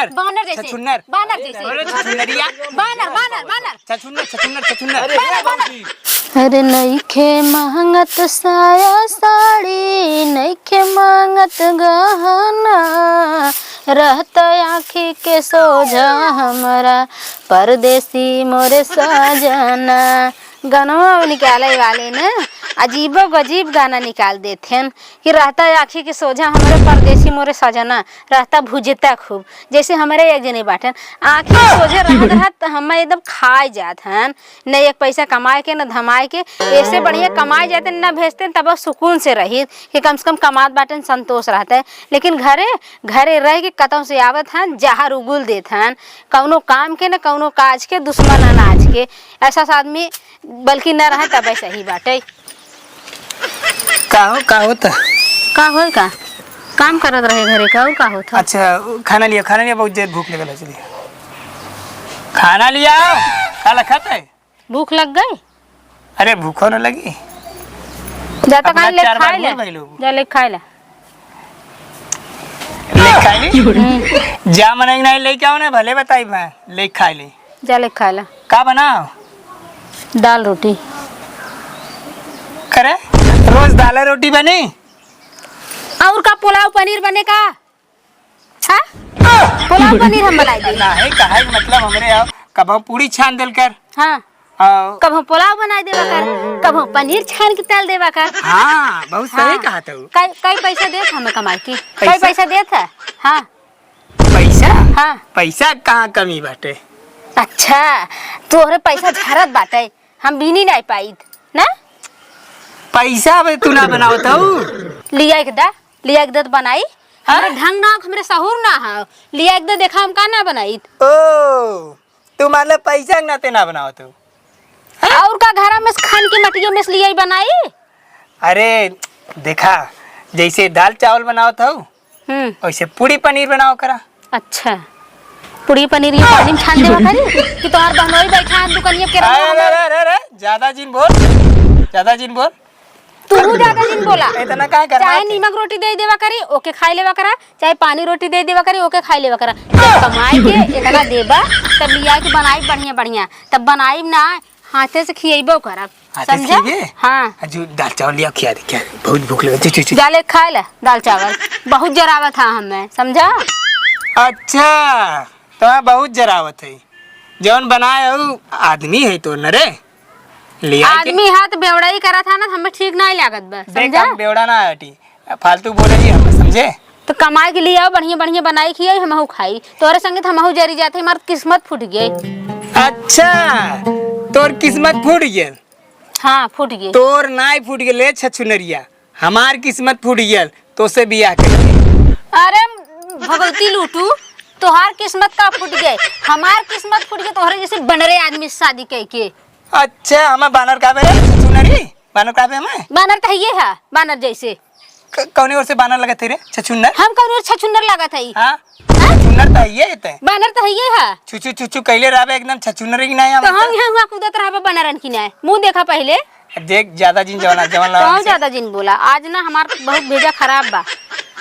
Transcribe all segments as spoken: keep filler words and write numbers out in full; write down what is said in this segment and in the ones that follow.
बानर जैसे। छछुन्नर। बानर जैसे। अरे छछुन्नरिया। बानर, बानर, बानर। छछुन्नर, छछुन्नर, छछुन्नर। अरे बानर, बानर। अरे नइखे मांगत साया साड़ी, नइखे मांगत गहना, रहता आँखी के सोझा हमरा परदेसी मोरे सजना। गनवा निकाले वाले न अजीबो गजीब गाना निकाल देत हन कि रहता आँखी के सोझा हमरे परदेसी मोरे सजना, रहता भुजता खूब। जैसे हमरे एक जने बाटन, आँखी के सोझे रहत रहत त हम एकदम खाए जात हन, न एक पैसा कमाए के न धमाए के। ऐसे बढ़िया कमाए जाते न भेजते तब सुकून से रही कि कम से कम कमात बाटन संतोष रहते। लेकिन घरे घरे रह के कतौ से आवत हन, जहर उगुल देत हन, कौनो काम के न कौनो काज के, दुश्मन अनाज के। ऐसा आदमी बल्कि न रहे तबे सही बाटे। का हो, का होता? का होई का? काम करत रहे घरे का, और का होत ह? अच्छा, खाना लिया, खाना लिया, बहुत देर भूख लगल है, चलिए। खाना लिया, का लखत है? भूख लग गई? अरे, भूखो न लगी। जा तो अपना खाई ले, चार बार खाई ले। भूल गई लोग। जा ले खाई ले। ले खाई ले? हम्म। जा मनई नहीं लेके आओ ना, भले बताई मैं, ले खाई ले। जा ले खाई ले। का बनाओ? दाल रोटी। करे? रोज दाल रोटी बनी? और का, पुलाव पनीर बने का? हाँ? पुलाव पनीर हम बनाई दे। नाही, कहे के मतलब हमरे आओ, कबहुँ पूड़ी छान देल कर। हाँ। आओ। कबहुँ पुलाव बनाई देवा कर, कबहुँ पनीर छान के तल देवा कर। हाँ, बहुत सही हाँ। कहा तू। कई, कई पैसा देत हमें कमाई की? पैसा? कई पैसा देत है? हाँ। पैसा? हाँ। पैसा कहाँ कमी बाटे? अच्छा, तोहरे पैसा झरत बाटे, हम बीनी नहीं पाइत, ना? पैसा अब तू ना बनावत हऊ। लिया एक दा, लिया एक दा तो बनाई। हाँ? हमरे ढंग ना हो, हमरे सहूर ना हो। लिया एक दा देखा हम का ना बनाई। ओ, तू मान ले पैसा के नाते ना बनावत हऊ। हाँ? और का घरा में से खान की मटियों में से लिया ही बनाई? अरे, देखा, जैसे दाल चावल बनावत हऊ, हम्म। वैसे पूड़ी पनीर बनाओ करा। अच्छा, पूड़ी पनीर ये पानी में छान देवा करी कि तोहार बहनोई बैठा है दुकानिया के अरे, रहा अरे, अरे, अरे, अरे, ज्यादा जिन बोल, ज्यादा जिन बोल। तू ज्यादा जिन बोला। इतना काहे करना चाहे है? नीमक रोटी दे देवा करी, ओके खाई लेवा करा, चाहे पानी रोटी दे देवा करी, ओके खाई लेवा करा। जब कमाई के इतना देबा, तब लिया के बनाई बढ़िया बढ़िया, तब बनाई ना, हाथे से खियेबो करब। हाथे से समझा? खियेबे? हाँ। आ जो दाल चावल लिया, खिया दे, खिया दे। बहुत भूख लगे। चल, चल, चल। जा ले खाए ले दाल चावल। बहुत जरावत है हमें, समझा? अच्छा, तो बहुत जरावत है। जौन बनाए हो, आदमी है तो न रे। लिया के आदमी है तो बेवड़ाई करत है ना, हमें ठीक नहीं लागत बा, देख, समझा? हम बेवड़ा ना हटी। फालतू बोले जी हम, समझे? तो कमाई के लिए आओ, बढ़िया बढ़िया बनाई खियाई, हमहू खाई। तोरे संगे तो हमहू जरी जाते, हमार किस्मत फूट गई। अच्छा, तोर किस्मत फूट गई? हाँ, फूट गई। तोर नाई फूट गई, ले छछुनरिया, हमार किस्मत फूट गई, तोसे बियाह कर। अरे भगवती लूटू, तोहार किस्मत का फूट गई? हमार किस्मत फूट गई, तोहरे जैसे बनरे आदमी से शादी कई के। अच्छा, हमें बानर का बे रे, छछुनरी? बानर का बे हमें? बानर तो है ये है, बानर जैसे। क-, कौने ओर से बानर लगत है रे? छछुन्नर? हम कौने ओर छछुन्नर लागत है? हाँ? हाँ? छछुन्नर तो है ये ते। बानर तो है ये है। छुचु छुचु कैले रहबे एकदम छछुन्नर की नाय तो आवत। हम यहाँ हुआ कूदत रहबे बानरन की नाय। मुँह देखा पहले। देख, ज्यादा जिन जवाना, जवान तो लगा हम से। ज्यादा जिन बोला। आज ना हमार बहुत भेजा खराब बा।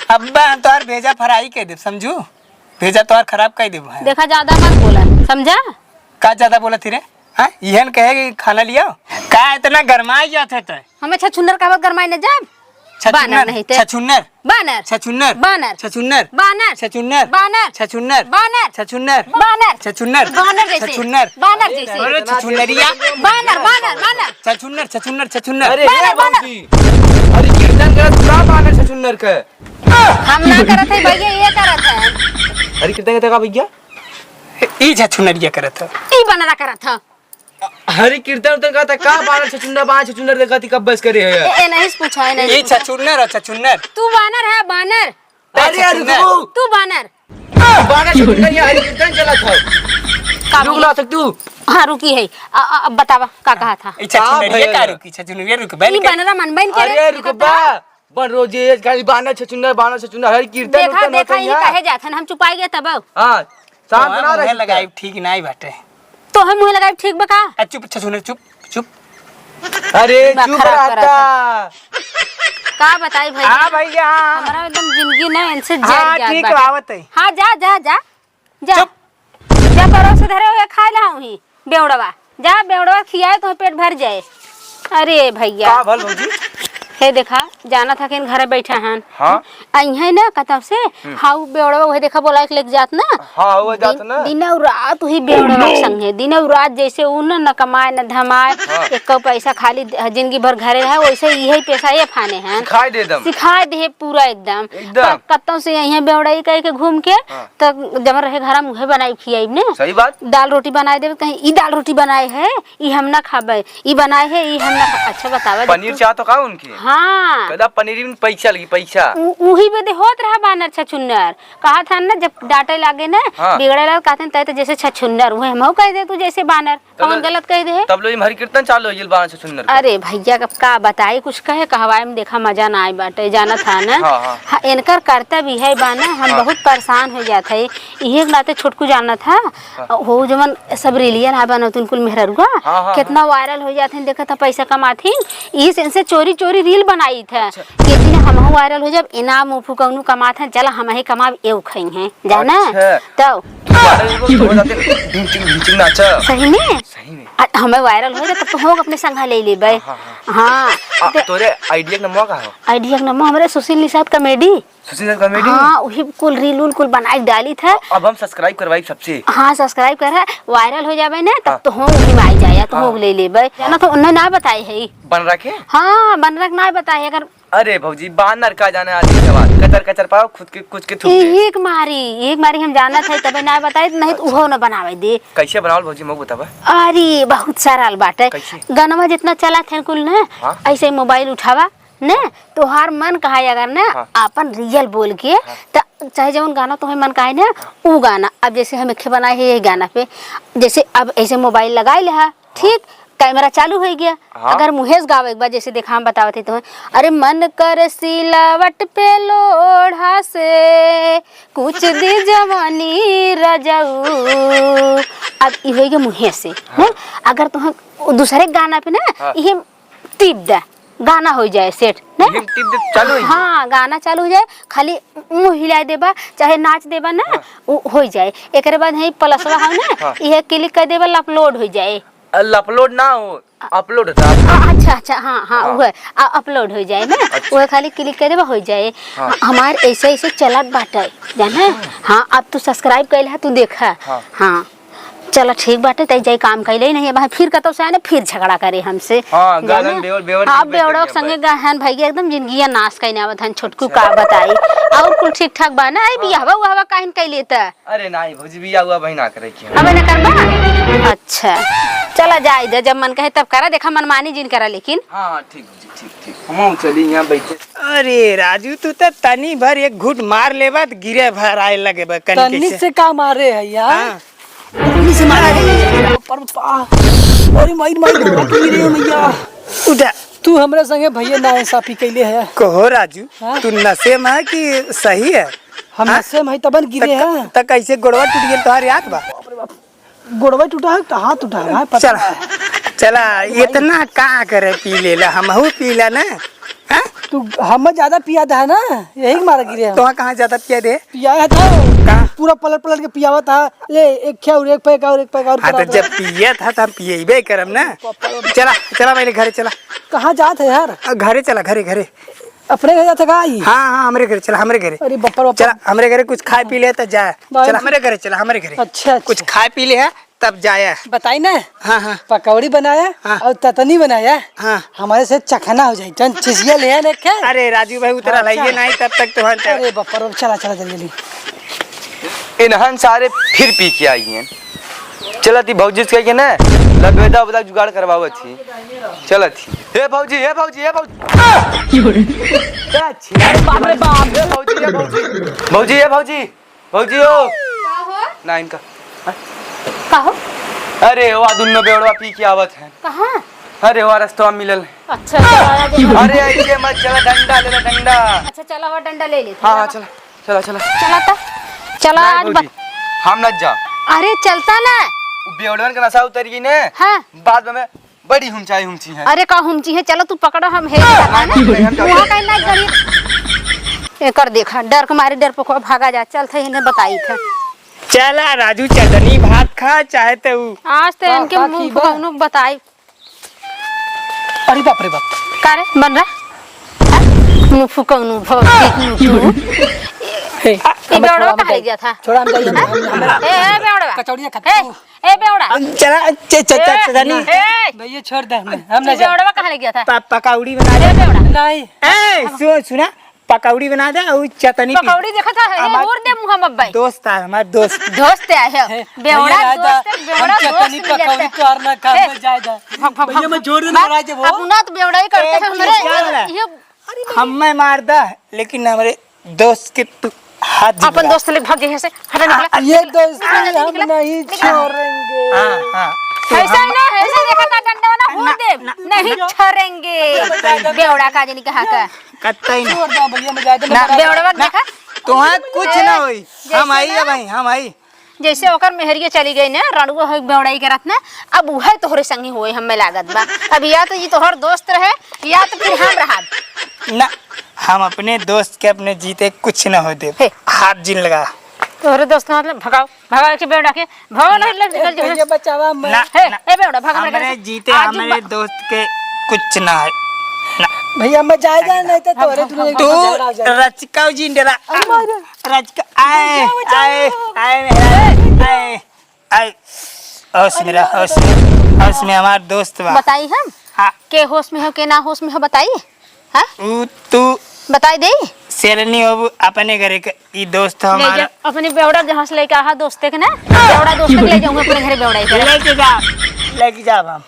अब्बा, हम तोहार भेजा फराई कह देब, समझू? भेजा तोहार खराब कह देब। देखा, ज्यादा मत बोला, समझा? का ज्यादा बोलत ही रे? हाँ? इहन कहे कि खाना लियाओ? का इतना गरमाई जात है तै? हमें छछुन्नर कहबत गरमाई न जाब? छछुन्नर, बानर नहीं ते। छछुन्नर। बानर। छछुन्नर। बानर। छछुन्नर। बानर। छछुन्नर। बानर। छछुन्नर। बानर। छछुन्नर। बानर। छछुन्नर। बानर जैसे। छछुन्नर। बानर जैसे। अरे छछुन्नरिया। बानर, बानर, बानर। छछुन्नर, छछुन्नर, छछुन्नर। अरे बानर, हे बानर। बाबूजी, अरे कीर्तन करत का बानर छछुन्नर के? हम ना करत है भैया, ये करत है। अरे कीर्तन करत का भैया? ई छछुन्नरिया करत है। ई बनरा करत है। हरी कीर्तन उर्तन कहता का बानर छछुंदर, बानर छछुंदर देखा थी कब बस करे है। ए, ए, नहीं से पूछा है, नहीं से पूछा। छछुंदर है, छछुंदर। तू बानर है, बानर। अरे यार, छछुंदर। रुको। तू बानर। बानर छछुंदर, यहाँ हरी कीर्तन चला था। का रुक बोला? ला सक तू। हाँ, रुकी है। अ, अ, अब बतावा, का कहा था? ई छछुंदर, का ये का भैया? रुकी? छछुंदर, ये रुक, बन ई के। बनरा मन बन के अरे रे, रुक निकल बा। बन रोजे खाली बानर छछुंदर, बानर छछुंदर, हरी कीर्तन देखा, उर्तन देखा, होता ई यहाँ। कहे जात हन, हम चुपाई गए तब। हाँ, शांत तोहर ना मुँहे रही। लगाई ठीक नाई बाटे। तोहे मुँहे लगाई ठीक बा का? आ, चुप, छछुंदर, चुप, चुप। अरे, दिमाग चुप खराब रहता। करत है। का बताई भैया? हाँ भैया। हमारा एकदम जिंदगी ना इनसे जर हाँ, जात ठीक बाटे। आवत है। हाँ, जा, जा, जा। जा। चुप। जा, परोस धरे हुए खाए ला उही बेवड़वा। जा, बेवड़वा खियाए, तो पेट भर जाए। अरे भैया। का भल भौजी? हे देखा, जाना था कि इन घरे बैठा हन। हाँ। अइहे ना कतौ से, हम्म। हाउ बेवड़वा उहे देखा बोला के लेके जात ना। हाँ, उहे जात दिन, ना। दिन और रात उही बेवड़वा के संगे, दिन और रात जैसे उ न, न कमाए, न धमाए, हाँ। एको पैसा खाली जिंदगी भर घरे रहे, वैसे इहे पेशा ये फाने हैं। सिखाए दे दम। सिखाए दे पूरा एकदम। एकदम। त कतौ से अइहे बेवड़ई कह के घूम के, हाँ। त जब रहे घर में उहे बनाई खियाई ने। सही बात। दाल रोटी बनाए देवे, कहीं ई दाल रोटी बनाए है, ई हम ना खाबे, ई बनाए है, ई हम ना खा-, अच्छा बतावा जब पनीर तू चाहत हो का उनके? हाँ। कहता पनीर में पैसा लगी, पैसा। उ-, उही बदे होत रहा बानर छछुन्नर। कहा था ना, जब डांटे लागे ना, हाँ। बिगड़े लागे, कहते हैं, "तै तो जैसे छछुन्नर हुए, हमहू कह दे तू जैसे बानर।" तब कौन लो-, गलत कह दे है? तब लोग हरि कीर्तन चालू हो गइल बानर छछुन्नर का। अरे भैया, अब का बताई, कुछ कहे कहवाए में देखा मजा ना आए बाटे, जाना था ना। हाँ, हाँ। हाँ, इनकर कर्तव्य है बाना, हम हाँ। बहुत परेशान हो जात है। इहे नाते छोटकू जाना था, हाँ। हो जवन सब रीलियन आ बनत उनकुल मेहररुआ, हाँ, हाँ, कितना हाँ। वायरल हो जात हैं, देखत ह पैसा कमात ही, इस इनसे चोरी चोरी रील बनाई था। अच्छा। कि दिन हमहू वायरल हो जाब, इनाम मुफू कौनो कमात हैं, चला हमही कमाब, एउ खई हैं, जाना? अच्छा। तब वायरल हो जाते, ढिंचिंग ढिंचिंग नाचा। सही में? सही में। आ, हमें वायरल हो जाए, तब तो हम अपने संगा ले लेबे। हाँ, हाँ, हाँ। हाँ, आ, ते तोरे आइडिया के नमवा का हो? आइडिया के नमवा हमरे सुशील निषाद कॉमेडी। सुशील कॉमेडी? हाँ, उही कुल रील उल कुल बनाए डाली था। अब हम सब्सक्राइब करवाई सबसे। हाँ, सब्सक्राइब कर है, वायरल हो जाबे ना, तब हाँ। तो हम उही में आई जाए, तो हाँ। हम ले लेबे। जाना तो उन्हें ना बताए है। बनरा के? हाँ, बनरा के ना बताए है, अगर अरे भौजी, बानर का जाने आदमी सवाल। कचर कचर पाओ, खुद के, कुछ के थूक दे। एक मारी, एक मारी हम जानत है, तबे ना बताए, नहीं तो उहो ना बनावे दे। कैसे बनावल भौजी, मऊ बतावा। अरे, बहुत सरल बाटे। कैसे? गनवा जितना चला थे कुल ना, हाँ। ऐसे मोबाइल उठावा, ने, तोहार मन कहाई अगर ना, हाँ। आपन रियल बोल के, हाँ। त चाहे जवन गाना तोहे मन कहाई ना, उ गाना। अब जैसे हम एक ठे बनाए है यही गाना पे, जैसे अब ऐसे मोबाइल लगाई ले हा, हाँ। ठीक, कैमरा चालू हो गया। हाँ। अगर मुहेश गावे एक बार, जैसे देखा हम बतावत ही तुम्हें, "अरे मन कर सिलावट पे लोढ़ा से, कुछ दी जवानी रजऊ।" अब ई हो गया मुहेश से, हाँ। हैं? अगर तुम्हें दूसरे गाना पे ना, हाँ। ये टिप दे, गाना हो जाए सेट, ने? हिम टिप दे, चालू हो जाए। हाँ, गाना चालू हो जाए, खाली मुँह हिलाए देबा, चाहे नाच देबा ना, हाँ। उ हो जाए। एकरे बाद है प्लसवा हो ना, हाँ। इहे क्लिक कर देबा, अपलोड हो जाए। अ, अपलोड ना हो, अपलोड होता है। आ, अच्छा, अच्छा, हाँ, हाँ, हाँ। उहे, आ, अपलोड हो जाए ना, अच्छा। उहे खाली क्लिक कर देबा, हो जाए। हाँ। हमार ऐसे, ऐसे चलत बाटे, जाने? हाँ। हाँ, अब तू सब्सक्राइब कइले है, तू देखा। हाँ। हाँ। चला ठीक बाटे, तै जाई काम कइले ही नहीं, अब फिर कतौ से आने, फिर झगड़ा करे हमसे। हाँ, जाने? गालन बेवर, बेवर हाँ, की बेवड़ो बेटी संगे है। गहन भैया एकदम जिंदगिया नाश कइने आवत हन, छोटकू अच्छा। का बताई। और कुल ठीक ठाक बा ना? आई हाँ। बियाहवा उहवा काहिन कइले त? अरे नाहीं भौजी, बियाह उआह बहिन ना करे के। अबे ना करबा? अच्छा, चला जाए दे, जब मन कहे तब करा, देखा मनमानी जिन करा लेकिन। हाँ, हाँ, ठीक भौजी, ठीक, ठीक। हम चली यहाँ बैठे। अरे राजू, तू तो तनी भर एक घूट मार लेबा त गिरे भर आए लगे बा, कनी तनी कैसे? से का मारे है यार? हाँ। गोली से मारा है। पर पा-, अरे माई, माई, माई, गिरे हो मैया। उठा। तू हमरे संगे भैया नाइंसाफी कइले है। कहो राजू, हाँ? तू नशे में है कि सही है? हम हाँ? नशे में है तबन गिरे त-, हैं। त कैसे गोड़वा टूट गया तोहार याद बा? गोड़वा टूटा है, हाथ टूटा है, पता चला, है। चला, इतना का करे पी लेला, हमहू पी ला ना। हाँ? तू हमें ज्यादा पिया दे है ना, यही के मारा गिरे हम। तोहा कहाँ ज्यादा पिया दे? पिया है तो का? पूरा पलट पलट के पियावा था। ले, एक ख्या और एक पैक और एक पैक और हाँ, करा तो दे। जब पिया था, तो हम पियबे करम ना। पापा रे। चला, चला, पहले घरे चला। कहाँ जात है यार? आ, घरे चला, घरे, घरे। अपने घर जात है का ई? हाँ, हाँ, हमरे घरे चला, हमरे घरे। अरे, बप्पा रे, बप्पा। चला, हमरे घरे कुछ खाए पी ले तो जाए। भाई। चला, हमरे घरे चला, हमरे घरे। अच्छा, अच्छा। कुछ खाए पी ले है, तब जाया। बताई ना? हाँ, हाँ। पकौड़ी बनाया हाँ। और ततनी बनाया। हाँ। हमारे से चखना हो जाए। चल, चिसिया ले आने के। अरे राजू भाई, उतरा हाँ, लाइए चल। नहीं, तब तक तो हम चल। अरे बाप रे, चला, चला, जल्दी, जल्दी। इन्हन सारे फिर पी के आई हैं। चलत ही भौजी से कह के ना, लबेदा उबेदा जुगाड़ करवावत ही। चलत ही। हे भौजी, हे भौजी, हे भौजी। अरे बाप रे बाप। हे भौजी, हे भौजी। भौजी, हे भौजी। भौजी हो। का हो? ना इनका। का हो? अरे, वा दुन्नो बेवड़वा पी के आवत है। कहाँ? अरे, वा रस्तवा मिलल है। अच्छा, चला आया देखा। अरे, ऐसे मत चला, डंडा ले ला, डंडा। अच्छा, चला, वा डंडा ले लेते हैं, हाँ, हाँ, चला। चला, चला। चला तो। चला, नहीं आज भौजी, ब- हम ना जा। अरे, चलता ना। उ बेवड़वन का नशा उतर गई ने। हाँ। बाद में बड़ी हुमचाई हुमची है। अरे का हुमची है, चलो तू पकड़ो, हम हे नहीं, नहीं, हम जाते वहाँ हैं। कहीं ना करिए। एकर देखा, डर के मारे डरपोकवा भागा जा, चल थे इन्हें बताई थे। चला राजू, चटनी भात खा, चाहे ते ऊ। आज ते का, इनके का मुंह खीबा? फुकौनो बताई। अरे बाप रे बाप। का रे, बन रहा? हाँ? मुंह फुकौनो भौजी, मुंह तू। हे, ये हमें बेवड़वा छोड़ा, कहाँ ले गया था? छोड़ा, हम जाइए, हम, हम, ए, ए, बेवड़वा। कचौड़िया खाते ए, हैं। ए, बेवड़ा। हम चला, च-, च-, च-, ए, चटनी। ए। भैया, छोड़ दे हमें, हम ना जाए। बेवड़वा कहाँ ले गया था? प-, पकौड़ी बना दे। ए, बेवड़ा। नहीं। ए, सुन, सुना, पकौड़ी बना दे और चटनी पी। पकौड़ी देखा था, ए, हमार और दे मुँह में भाई। दोस्त है, हमार दोस्त। दोस्त है, है। ए, बेवड़ा भैया, दोस्त है, हम बेवड़ा चटनी दोस्त मिल पकौड़ी जाता है। तोर ना काम ए, में जाए दा। भग, भग, भैया, भग, मैं जोर देने भग। वाला है जब वो। अपना तो बेवड़ा ही करते ए, हैं कुछ हमारे। जान ले। ये हमें मार दा, लेकिन हमारे दोस्त के तू हाथ जिन अपन लगा। दोस्त ले भाग यहाँ से, हटा निकला। आ, ये दोस्ती निकला, हम निकला, नहीं निकला। छोड़ेंगे। हाँ, हाँ। ऐसा ही ना, ऐसा ही देखा था डंडा ना, हो ना, दे, ना, नहीं ना। छोड़ेंगे। बेवड़ा का जनी कहा का। कत्ता ही ना। छोड़ दो भैया, मैं जाते ना, ना, बेवड़ा मत ना, देखा। तुहां कुछ ना होई। जैसे हम आई ना। है भाई, हम आई। जैसे ओकर मेहरिया चली गई ना, रणुआ होई बेवड़ाई करत ना, अब उहे तोहरे संगी होए हमें लागत बा। अब या तो ई तोहर दोस्त रहे, या तो फिर हम रहब। ना, हम अपने दोस्त के अपने जीते कुछ ना हो दे। हे। हाथ जिन लगा। तोहरे दोस्त का मतलब भगाओ, भगाओ के बेवड़ा के, भगाओ ना, ना, लग, ए, लग, लग। भैया बचावा मैं। ना, हे, ना। ए बेवड़ा, भगाओ ना, हमरे जीते आज हमरे बा- दोस्त के कुछ ना है। ना। भैया मैं जाए जा, नहीं तो तोहरे हम, हम, दुनिया हम, के तू झगड़ा हो जाए। रचकाऊ जिन डरा। अरे मारे। रचका, आए, भैया बचाओ। आए, आए, मेहरा, आए, आए। होश में रह, होश में, होश में हमार दोस्त बा। बताई हम? हाँ। के होश में हो, के ना होश में हो, बताई? हाँ? ऊ तू बताई दे। शेरनी होबू अपने घरे के, ई दोस्त ले हमारा। जा, अपने बेवड़ा जहाँ से लेके आहा दोस्ते के ना, बेवड़ा दोस्ते के ले जाऊंगा अपने घरे बेवड़ा ही करे। लेके जा, लेके जा हम।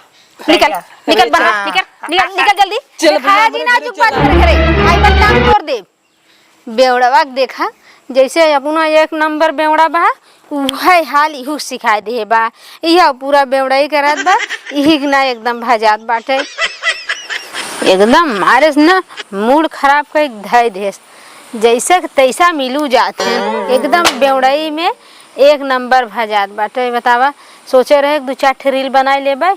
निकल, लेके जा। निकल बाहर, जा। निकल, निकल, निकल जल्दी। चल, दिखा भैया, जी ना मेरे चुप बात चल। कर घरे। आई बदनाम कर दे। बेवड़वा के देखा, जैसे अपना एक नंबर बेवड़ा बा, उहे हाल इहू सिखाए दिहे बा। इहू पूरा बेवड़ाई करत बा, इही के ना एकदम भजात बाटे। एकदम मारे से ना मूड खराब कई धई देस। जैसे के तैसा मिलू जात है, एकदम बेवड़ाई में एक नंबर भजात बाटे। बतावा, सोचे रहे दू चार ठे रील बनाई लेबै,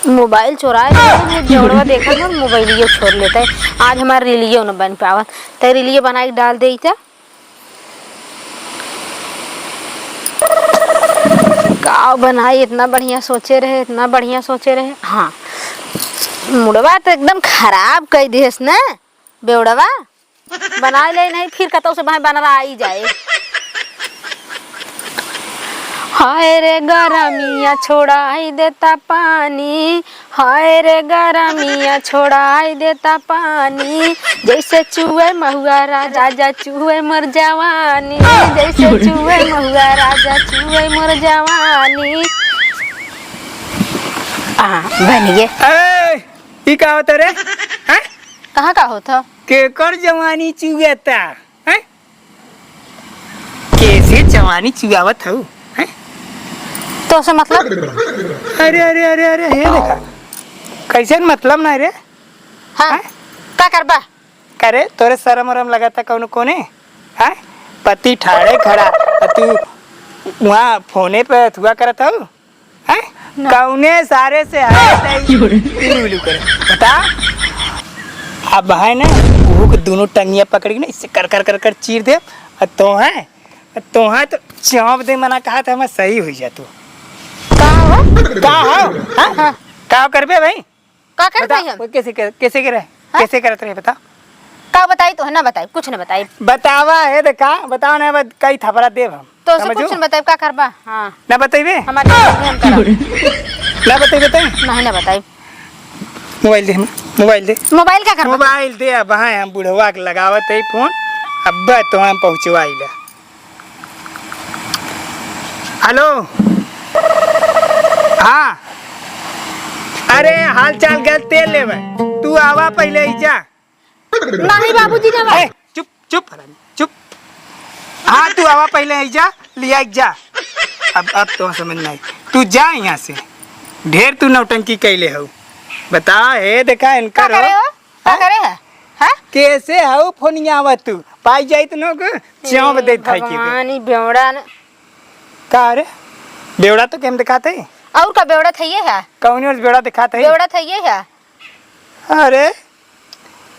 मोबाइल चोराए लेते हैं, जौड़वा देखत ना, मोबाइलियो छोड़ लेते हैं। आज हमार रीलियो न बन पावत, त रीलियो बनाई के डाल देई त। का बनाई, इतना बढ़िया सोचे रहे, इतना बढ़िया सोचे रहे। हाँ, मुड़वा त एकदम खराब कई दिहस ना बेवड़वा। बनाए ले नहीं, फिर कतौ से भाई बनरा आई जाए। हाय रे गरमिया छोड़ाई देता पानी, हाय रे गरमिया छोड़ाई देता पानी, जैसे चुए महुआ राजा जा चुए मोर जवानी, जैसे चुए महुआ राजा चुए मोर जवानी। आ, बन गए। ए, ई का होता रे? हैं? कहाँ का होता? केकर जवानी चुएता? हैं? कैसे जवानी चुआवत हऊ? हैं? तो से मतलब? अरे, अरे, अरे, अरे, हे देखा। कैसे मतलब ना रे? हाँ, हैं? का करबा? करे, तोरे शरम वरम लगता कौनो कोने? हैं? पति ठाड़े खड़ा, आ तू वहाँ फोने पे अथुआ करत हऊ? हैं? ना। कौने सारे से है तई इलू इलू करे? बता। अब है ना, वो के दोनों टंगिया पकड़ के ना, इससे कर कर कर कर चीर दे। और तो है, तो है तो चाप दे, मना कहा था, मैं सही हुई जा तू। का हो? का हो? हाँ? हाँ। का करबे भाई? का करत बता, हई हम? वो कैसे कर, कैसे करे? हाँ? कैसे करत रहे, बता। का बताई तो है, ना बताई, कुछ ना बताई। बतावा है, देखा, बताओ ना, बत-, कई थपरा देब हम। तो से समझू? कुछ ना बताई, का करबा? हाँ। ना बतइबे? हमारे हम करब। ना बतइबे ते? नहीं, ना बताई। मोबाइल दे हम, मोबाइल दे। मोबाइल का करबा? मोबाइल दे, अब हाँ, हम बुढ़वा के लगावत है फोन, अब तो हम पहुँचवाई ला। हेलो, हाँ, अरे हाल चाल गल तेल लेवे, तू आवा पहले ही जा। नहीं बाबूजी, ना ए, चुप, चुप, हरामी, चुप। हाँ, तू आवा पहले ही जा, लिया जा। अब, अब तो समझ नहीं, तू जा यहाँ से, ढेर तू नौटंकी कैले हो। बता, हे देखा इनका का करे हो? का हाँ? करे है? हाँ? कैसे हो फोनिया आवा तू? पाई जाई तो नो को, चाँव ए, दे थाई के। भगवान, ई बेवड़ा न। का रे? बेवड़ा तो केम दिखाते? और का बेवड़ा थइए है? कौन और बेवड़ा दिखाते? बेवड़ा थइए है? अरे,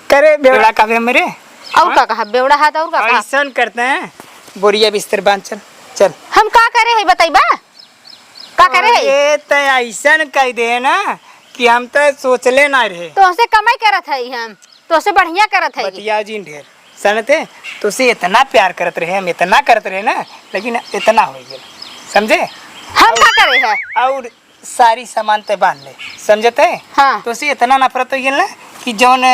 करे बेवड़ा का बे मेरे? और हाँ? का कहा? बेवड़ा हाथ और का कहा? ऐसन करते हैं, बोरिया बिस्तर बांध चल। चल। हम का करे है, बतइबा? का करे है? अरे, तै अइसन कह दे ना कि हम तो सोचले ना रहे। तोहसे कमाई करत है हम, तोहसे बढ़िया करत है। बतिया जिन ढेर। सनते, तोसे इतना प्यार करत रहे हम, इतना करत रहे ना, लेकिन इतना हो गया, समझे? हम का करे है? और सारी सामान ते बांध ले, समझते? हाँ। तोसे इतना नफरत हो गया ना कि जौन,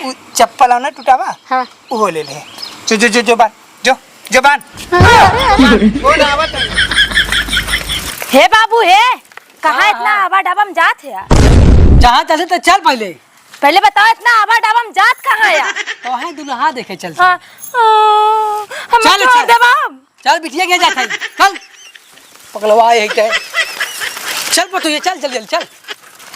उ चप्पल हो ना टूटावा, हाँ। उहो ले ले। जो, जो, जो, जो बांध, जो, जो बांध। हाँ, अरे, अरे। कौन आवत है? हे बाबू, हे, कहाँ हाँ, इतना हाँ। आवा डाबा में जात है यार? जहाँ चले तो चल पहले। पहले बताओ, इतना आवा डाबा में जात कहाँ है यार? तो है दुल्हा देखे चल। हाँ, ओ, हम चल, छोड़ चल। देबा हम। चल बिटिया के जात है, चल। पकलवा है क्या? चल पतोहिया, चल, चल, चल, चल।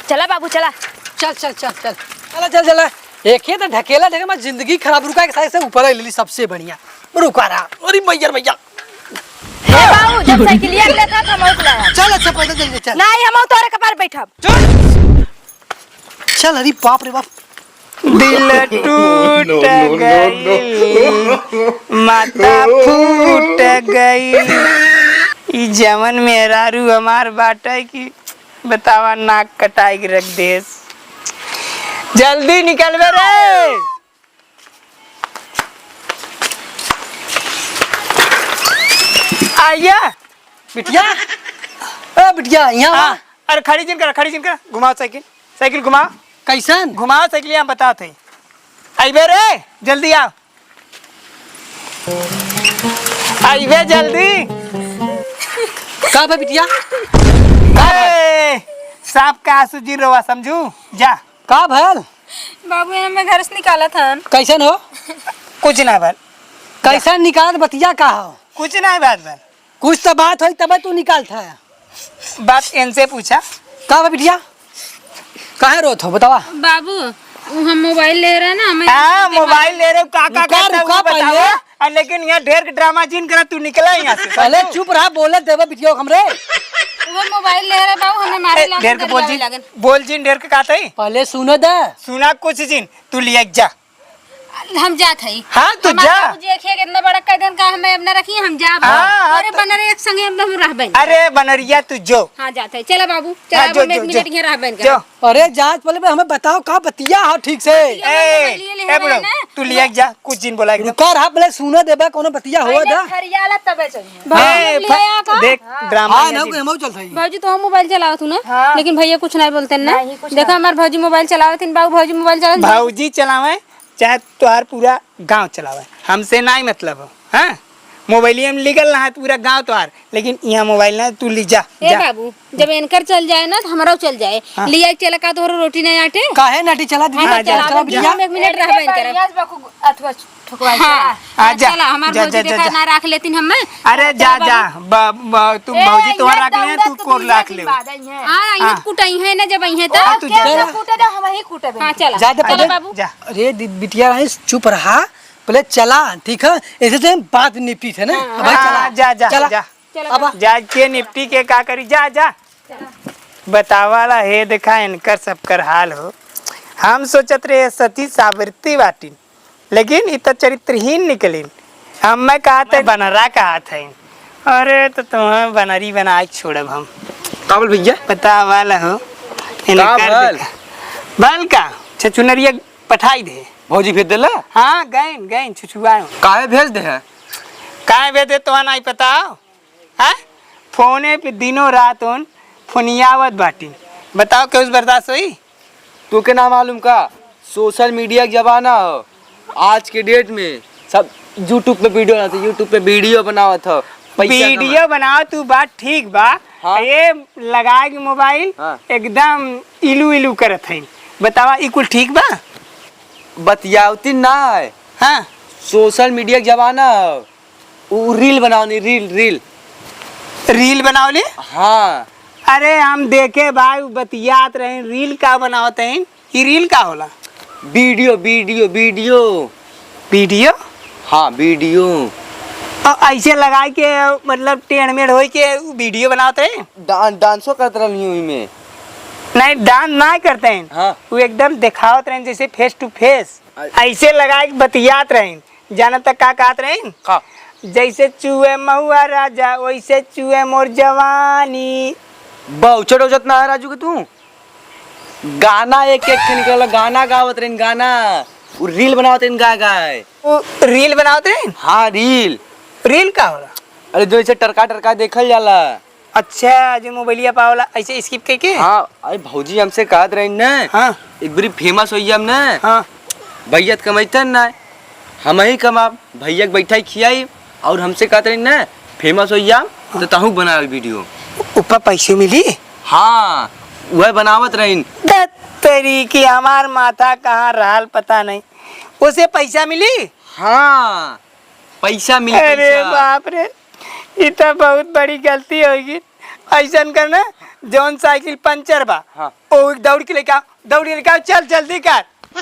चला बाबू, चला। चल, चल, चल, चल। चला, चल, चला। एक ही तो ढकेला ढकेला, मैं जिंदगी खराब रुका के साइड से ऊपर ले ली, सबसे बढ़िया। रुका रहा। अरे भैया, भैया। हे बाबू, जब साइकिलिया लेता था, हम उतला। चल, अच्छा, पैदल चल, चल। नहीं, हम तोरे कपार बैठब। चल। चल, अरे बाप रे बाप। दिल टूट गइल, माथा फूट गइल। ई जवन मेहरारू हमार बाटे कि बतावा, नाक कटाई के रख देस। जल्दी निकलबे रे। आइया। बिटिया, ए बिटिया, यहाँ आ। हाँ, अरे खड़ी जिन कर, खड़ी जिन कर, घुमाओ साइकिल, साइकिल घुमाओ। कैसन? घुमाओ साइकिल, यहाँ बताओ थे। अइबे रे, जल्दी आओ। अइबे जल्दी। का बा बिटिया? ए, सांप का आंसू जिन रोवा, समझू? जा। का भल? बाबू, ये हमें घर से निकाला था। कैसन हो? कुछ ना भल। कैसन निकालत, बतिया का हो? कुछ ना बात भल। कुछ तो बात होई तबे तू निकालत है। बात इनसे पूछा। का बा बिटिया? काहे रोत हो बतावा? बाबू, वो हम मोबाइल ले रहे ना, हमें हाँ, मोबाइल ले रहे, का, का रुका, करता है, रुका वो बतावा। पहले। आ, लेकिन यहाँ ढेर के ड्रामा जिन करा, तू निकला यहाँ से। पहले चुप रहा, बोले देवे बिटिया हमरे। वो मोबाइल ले रहे बाबू, हमें मारे ए, लागन, ढेर के बोल गरियावे जिन, लागन। बोल जिन, ढेर के कहते ही। पहले सुने दे। सुना कुछ जिन, तू लिया जा। हम जात हई। हाँ, तू हमार जा। बाबूजी एक है, इतना बड़ा कह देन का हमें अब ना रखिए, हम जाब। हाँ, हाँ, अरे तो बनर एक संगे हम, हम रहबे। अरे बनरिया तू जो। हाँ, जात हई। चला बाबू, चला हाँ, जो, अब हम एक जो, मिनट जो। यहाँ रहबे जो। का। अरे जात पहले हमें बताओ का बतिया हो ठीक से। ये ए, मोबाइल लिए ले ए रहे बुढ़ऊ, हैं ना। तू लिया जा, कुछ जिन बोला एकदम। रुका रहा, पहले सुने देबा, कोनो बतिया हो पहले दा। फरियाला तबे चलिए। ए, भौजी ले फ-, आया का? देख, हाँ। ड्रामा हाँ, ये ना, दिन। हम चल सही। भौजी तो हम मोबाइल चलावत हूँ ना, हाँ। लेकिन भैया कुछ नहीं बोलते ना। नहीं, कुछ देखा नहीं। हमार भौजी मोबाइल चलावत हन, बाबू भौजी मोबाइल चलावत हन। भौजी चलावे, चाहे तोहार पूरा गांव चलावे, हमसे नाई मतलब हो, हाँ? मोबाइलिया में लिगल ना है पूरा गांव तोहार, लेकिन यहाँ मोबाइल ना, तू ली जा, ए जा। बाबू, जब एनकर चल जाए ना, तो हमरो चल जाए। हाँ। लिया के चला का तोहरो रोटी नहीं आटे? काहे नाटी चला दीदी? हाँ, हाँ, चला, चला चला, बिटिया। हम एक मिनट रहबे एनकर। अथवा ठोकवाई हाँ, चला। हाँ, हाँ, जा, चला, हमार जा, भौजी जा, जा, देखा जा। ना राख लेतिन हमें। अरे, चला जा, बाबू। जा, ब-, ब-, तुम ए, भौजी तोहार यहाँ राख ले, दौड़त तू कोर पीछे राख की ले। बात आई है। हाँ, यहाँ हाँ। कुटई है ना, जब आई है तो। हाँ, तू जा, जा। कूटे दे, हम ही कूटबे। हाँ, चला। जा, जा, चला पहले बाबू। जा। अरे, दि-, बिटिया रानी, चुप रहा, पहले चला, ठीक है? ऐसे से हम बात निपटी थे ना। हाँ, भाई, हाँ, चला। जा, जा, चला। जा। चला, अब जा। जा के निपटी के का करी, जा, जा। बतावाला हे, देखा इनकर सबकर हाल हो। हम सोचत रहे सती सावित्री बाटिन, लेकिन इ त चरित्रहीन निकलिन। हम मैं कहत है, बनरा कहत है। अरे तो तुम्हें बनरी बनाए के छोड़ब हम। का बोल भैया? बतावाला हो, का इनकर भल? देखा। भल का? छछुनरिया पठाई दे। भौजी भेज देला? हाँ, गइन, गइन, छुछुआए। काहे भेज दे है? काहे भेज दे, तोहा नाई पता हो? हैं? फोने पे दिनों रात उन फोनियावत बाटी। बताओ, केहू से बर्दाश्त होई? तू के ना मालूम का? सोशल मीडिया के जमाना हो। आज के डेट में सब YouTube पे वीडियो बनाते, YouTube पे वीडियो बनावत हो, पैसा वीडियो कमा- बनाओ तू, बात ठीक बा। हाँ। ये लगाए के मोबाइल हाँ। एकदम इलू इलू करत है। बतावा, ई कुल ठीक बा? बतियावती ना है। हाँ। सोशल मीडिया के जमाना हो। उ रील बनाओ नी, रील, रील। रील बनाओ नी? हाँ। अरे हम देखे भाई, उ बतियात रहे, रील का बनावत हैं? ई रील का होला? वीडियो, वीडियो, वीडियो। वीडियो? हाँ, वीडियो। अ, ऐसे लगाई के, मतलब टेढ़ मेढ़ होई के उ वीडियो बनावत रहे? डां-, डांसो करत रहनी हुई में। नहीं, डांस ना करते हैं। हाँ। वो एकदम दिखावत रहे जैसे face to face। अ- ऐसे लगाई के बतियात रहे। जानत का कहत रहीन? का? जैसे चुए महुआ राजा, वैसे चुए मोर जवानी। बहुचट उचट ना है राजू के तू। गाना एक एक ठे निकलल, गाना गावत रहिन, गाना। उ रील बनावत रहिन, गा गाए। उ रील बनावत रहिन? हाँ, रील। रील का होला? अरे, जो ऐसे टरका टरका देखल जाला। अच्छा, जो मोबाइलिया पावला ऐसे स्किप करके? हाँ, अरे भौजी हमसे कहत रहिन न, हाँ। एक बारी फेमस होई हम न, हाँ। भैया त कमैतन ना, हम ही कमाब, भैया के बैठाई खियाई, और हमसे कहत रहिन न, फेमस होई हम, तो तहूँ बनावे वीडियो। ऊपर पैसे मिली? हाँ, वह बनावत रहिन। दत्तरी की हमार माथा कहाँ रहल पता नहीं, उसे पैसा मिली? हाँ, पैसा मिली, अरे पैसा। बाप रे, ई तो बहुत बड़ी गलती होगी। ऐसन करना, जौन साइकिल पंचर बा, हाँ। ओ दौड़ के लेके आओ, दौड़ के लेके आओ, चल जल्दी कर।